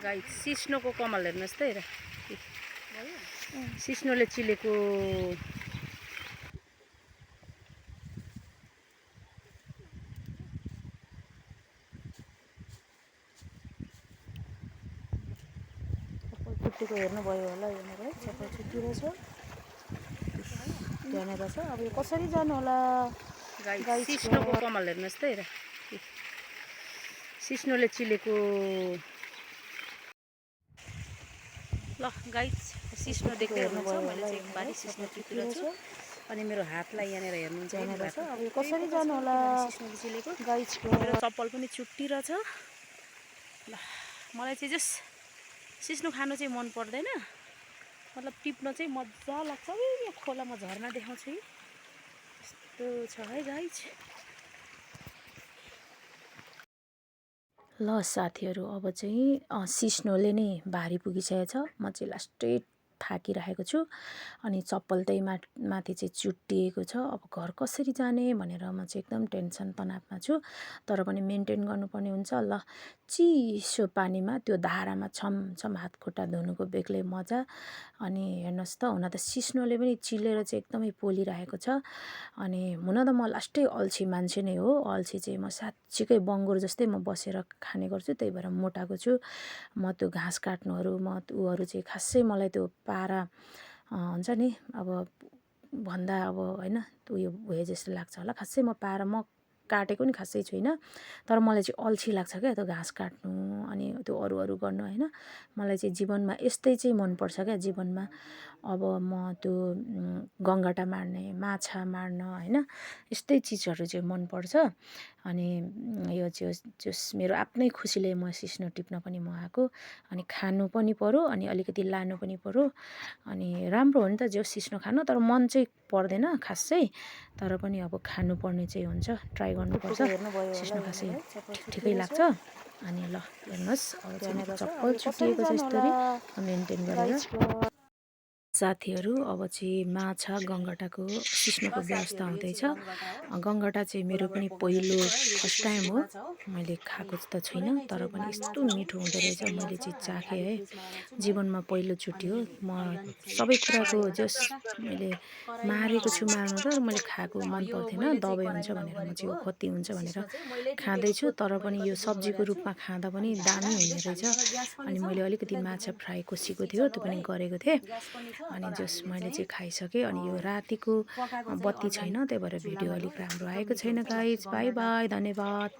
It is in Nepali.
गाई सिस्नोको कमल हेर्नुहोस् त हेर सिस्नोले चिलेको चप्पल छुट्टीको हेर्नुभयो होला यहाँनिर है चप्पल छुट्टी रहेछ त्यहाँनिर छ। अब यो कसरी जानु होला गाई सिस्नोको कमल हेर्नुहोस् त हेर सिस्नोले चिलेको ल गाई सिस्नो देख्दै हुनुहुन्छ मैले चाहिँ एकबारी सिस्नो टिपिरहेको छु अनि मेरो हातलाई यहाँनिर हेर्नुहुन्छ यहाँनिर छ। अब यो कसरी जानु होला सिस्नोले चिलेको गाईको मेरो चप्पल पनि छुट्टिरहेछ। ल मलाई चाहिँ जस सिस्नो खानु चाहिँ मन पर्दैन मतलब टिप्न चाहिँ मजा लाग्छ। यो खोलामा झर्ना देखाउँछु यस्तो छ है गाइज। ल साथीहरू अब चाहिँ सिस्नोले नै भारी पुगिसकेको छ। म चाहिँ लास्टै थाकिरहेको छु अनि चप्पल त्यही माथि चाहिँ चुट्टिएको छ। अब घर कसरी जाने भनेर म चाहिँ एकदम टेन्सन तनावमा छु तर पनि मेन्टेन गर्नुपर्ने हुन्छ। ल चिसो पानीमा त्यो धारामा छमछम हात खुट्टा धुनुको बेग्लै मजा। अनि हेर्नुहोस् त हुन त सिस्नोले पनि चिलेर चाहिँ एकदमै पोलिरहेको छ। अनि हुन त म लास्टै अल्छी मान्छे नै हो। अल्छी चाहिँ म साँच्चीकै बङ्गुर जस्तै म बसेर खाने गर्छु त्यही भएर मोटाएको छु। म त्यो घाँस काट्नुहरू म ऊहरू चाहिँ खासै मलाई त्यो पारा हुन्छ नि अब भन्दा अब होइन उयो भए जस्तो लाग्छ होला। खासै म पारा म काटेको नि खासै छुइनँ तर मलाई चाहिँ अल्छी लाग्छ क्या त्यो घाँस काट्नु अनि त्यो अरू गर्नु होइन। मलाई चाहिँ जीवनमा यस्तै चाहिँ मनपर्छ क्या जीवनमा। अब म त्यो गङ्गटा मार्ने माछा मार्न होइन यस्तै चिजहरू चाहिँ मनपर्छ। अनि यो जस मेरो आफ्नै खुसीले म सिस्नो टिप्न पनि म आएको अनि खानु पनि पर्यो अनि अलिकति लानु पनि पर्यो अनि राम्रो हो नि त जो सिस्नो खानु तर मन चाहिँ पर्दैन खासै तर पनि अब खानुपर्ने चाहिँ हुन्छ ट्राई गर्नुपर्छ। सिस्नो खासै ठिकै लाग्छ। अनि ल हेर्नुहोस् अब चाहिँ मेरो चप्पल छुट्टिएको छ यस्तरी मेन्टेन गरेर। साथीहरू अब चाहिँ माछा गङ्गटाको सिस्नोको व्यवस्था हुँदैछ। गङ्गटा चाहिँ मेरो पनि पहिलो फर्स्ट टाइम हो मैले खाएको त छुइनँ तर पनि यस्तो मिठो हुँदो रहेछ। मैले चाहिँ चाखेँ है जीवनमा पहिलोचोटि हो। म सबै कुराको जस मैले मारेको छु मार्नु त मैले खाएको मन पर्थेन दबाई हुन्छ भनेर म चाहिँ खती हुन्छ भनेर खाँदैछु तर पनि यो सब्जीको रूपमा खाँदा पनि दामी हुने रहेछ। अनि मैले अलिकति माछा फ्राई कोसेको थियो त्यो पनि गरेको थिएँ अनि जस मैले चाहिँ खाइसकेँ। अनि यो रातिको बत्ती छैन त्यही भएर भिडियो अलिक राम्रो आएको छैन गाइज। बाई बाई धन्यवाद।